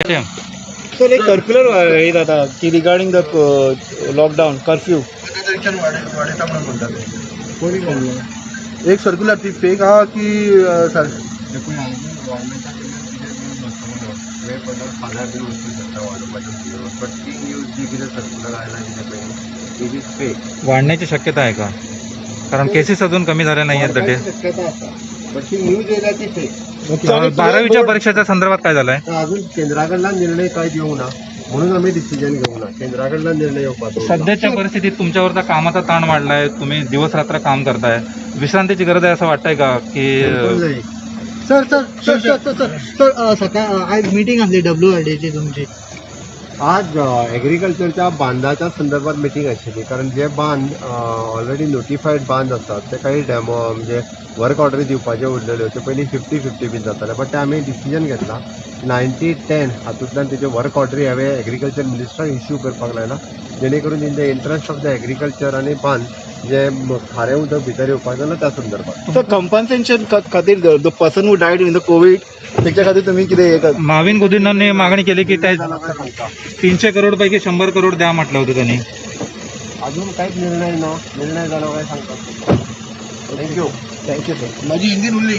Sir, एक circular हे जाता की रिगार्डिंग the lockdown curfew. वाडयता म्हणून म्हणटाले. कोणी म्हणलं? एक सर्क्युलर ती फेक आहा की देखून हांव गव्हर्मेंटा कडल्यान कितें न्यूज वचूंक वेळ पडल्यार फाल्यां बीन वचूंक शकता वाडोवपाचें, बट ती न्यूज जी कितें सर्क्युलर आयला कितें पळय, it is fake. वाढण्याची शक्यता आहे का? कारण केसेस अजून कमी झाल्या नाही आहेत दटे. शक्यता आसा, बट ती न्यूज येयल्या ती फेक. 12वीच्या परीक्षेच्या संदर्भात काय झालंय? तर अजून केंद्रा कडल्यान निर्णय काय दिवंक ना म्हणून आमी डिसिजन घेवंक ना. केंद्रा कडल्यान निर्णय येवपाचो उरला. सध्याच्या परिस्थितीत तुमच्यावरचा कामाचा ताण वाढलाय, तुम्ही दिवस रात्र काम करताय, विश्रांतीची गरज आहे असं वाटतंय का की? बिलकुल नाही. Sir, sir, sir, sir, sir, sir, sir, सकाळ आयज मिटींग आसली WRDची तुमची. आज एग्रीकल्चरच्या बांदाच्या संदर्भात मिटींग आशिल्ली, कारण जे बांद ऑलरेडी नोटिफायड बांद आसात ते काही डॅमो म्हणजे वर्क ऑर्डरी दिवपाचे उरलेल्यो, त्यो पयलीं 50-50 बीन जाताले, बट ते आमी डिसिजन घेतला 90-10 हातूंतल्यान तेजे वर्क ऑर्डरी हांवें एग्रीकल्चर मिनिस्टराक इश्यू करपाक लायला, जेणे करून in the interest of the agriculture आनी बांद जे खारें उदक भितर येवपाक जाय ना त्या संदर्भात. सर, कंपन्सेशन खातीर the person who died in the COVID, तेच्या खातीर तुम्ही कितें हे माविन गुदिन्होंनी मागणी केली की त्या जाल्यार काय सांगता? 300 करोड पैकी 100 करोड द्या म्हटलं होतं त्यांनी. अजून कांयच निर्णय ना, निर्णय जालो काय सांगता. Thank you. Thank you sir. माझी हिंदी उरली.